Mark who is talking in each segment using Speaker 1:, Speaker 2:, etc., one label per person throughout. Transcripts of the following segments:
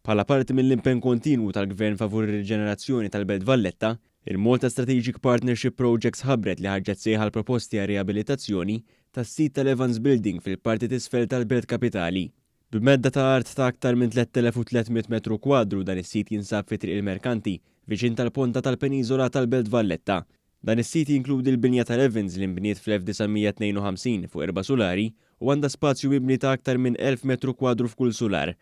Speaker 1: Bħala parti mill-impenn kontinwu tal-Gvern favur ir-riġenerazzjoni tal-Belt Valletta, il-Malta Strategic Partnership Projects ħabbret li ħarġet sejħa għal proposti għar-riabilitazzjoni tas-sit tal-Evans Building fil-parti t'isfel tal-Belt Kapitali. B'medda ta' art ta' aktar minn 3,300 metru kwadru dan is-sit jinsab fi Triq il-Merkanti, viċin tal-ponta tal-peniżola tal-Belt Valletta. Dan is-sit jinkludi l-binja tal-Evans li nbniet fl-1952 fuq erba' sulari u għandha spazju mibni ta' aktar minn 1,000 metru kwadru f'kull sular.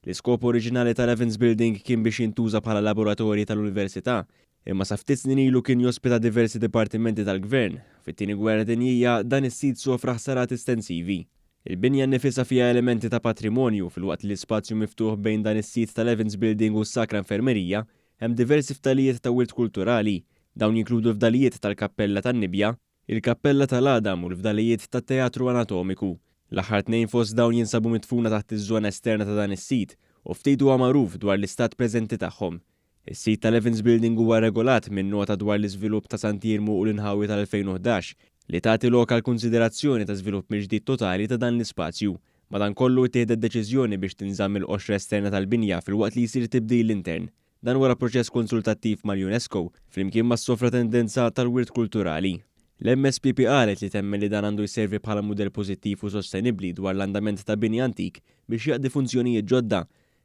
Speaker 1: L-iskop oriġinali tal-Evans Building kien biex jintuża bħala laboratorji tal-Università, imma sa ftit snin ilu kien jospita diversi dipartimenti tal-Gvern. Fit-Tieni Gwerra Dinjija, dan is-sit sofra ħsarat estensivi. Il-binja nnifisha fiha elementi ta' patrimonju, filwaqt li l-ispazju miftuħ bejn dan is-sit tal-Evans Building u s-Sacra Infermerija hemm diversi ftalijiet ta' wirt kulturali. Dawn jinkludu l-fdalijiet tal-Kappella tan-Nibbja, il-Kappella tal-Għadam u l-fdalijiet tat-Teatru Anatomiku. L-aħħar tnejn fost dawn jinsabu midfuna taħt iż-żona esterna ta' dan is-sit u ftit huwa magħruf dwar l-istat preżenti tagħhom. Is-sit tal-Evans Building huwa regolat minn Nota dwar l-Iżvilupp ta' Sant'Iermu u l-Inħawi tal-2011 li tagħti lok għal kunsiderazzjoni ta' żvilupp mill-ġdid totali ta' dan l-ispazju. Madankollu ittieħdet deċiżjoni biex tinżamm il-qoxra esterna tal-binja filwaqt li jsir tibdil intern. Dan wara proċess konsultattiv mal-UNESCO, flimkien mas-Sovratendenza tal-Wirt Kulturali. L-MSPP qalet li temmen li dan għandu jservi bħala mudell pożittiv u sostenibbli dwar l-andament ta' bini antik biex jaqdi funzjonijiet ġodda.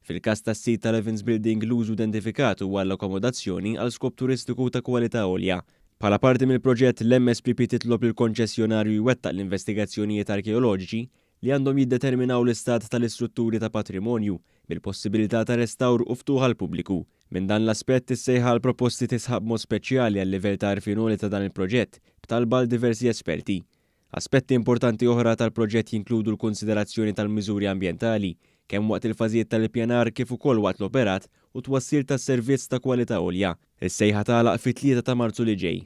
Speaker 1: Fil-każ tas-sit tal-Evans Building l-użu identifikat huwa għall-akkomodazzjoni għal skop turistiku ta' kwalità għolja. Bħala parti mill-proġett, l-MSPP titlob lill-konċessjonarju jwettaq l-investigazzjonijiet arkeoloġiċi li għandhom jiddeterminaw l-istat tal-istrutturi ta' patrimonju, bil-possibilità ta' restawr u ftuħ għall-pubbliku. Minn dan l-aspett, is-sejħa għal proposti tisħaq b'mod speċjali għal-livell ta' għarfien għoli ta' dan il-proġett, b'talba għal diversi esperti. Aspetti importanti oħra tal-proġett jinkludu l-kunsiderazzjoni tal-miżuri ambjentali, kemm waqt il-fażijiet tal-ippjanar kif ukoll waqt l-operat u t-twassil ta' servizz ta' kwalità għolja. Is-sejħa tagħlaq fit-3 ta' Marzu li ġej.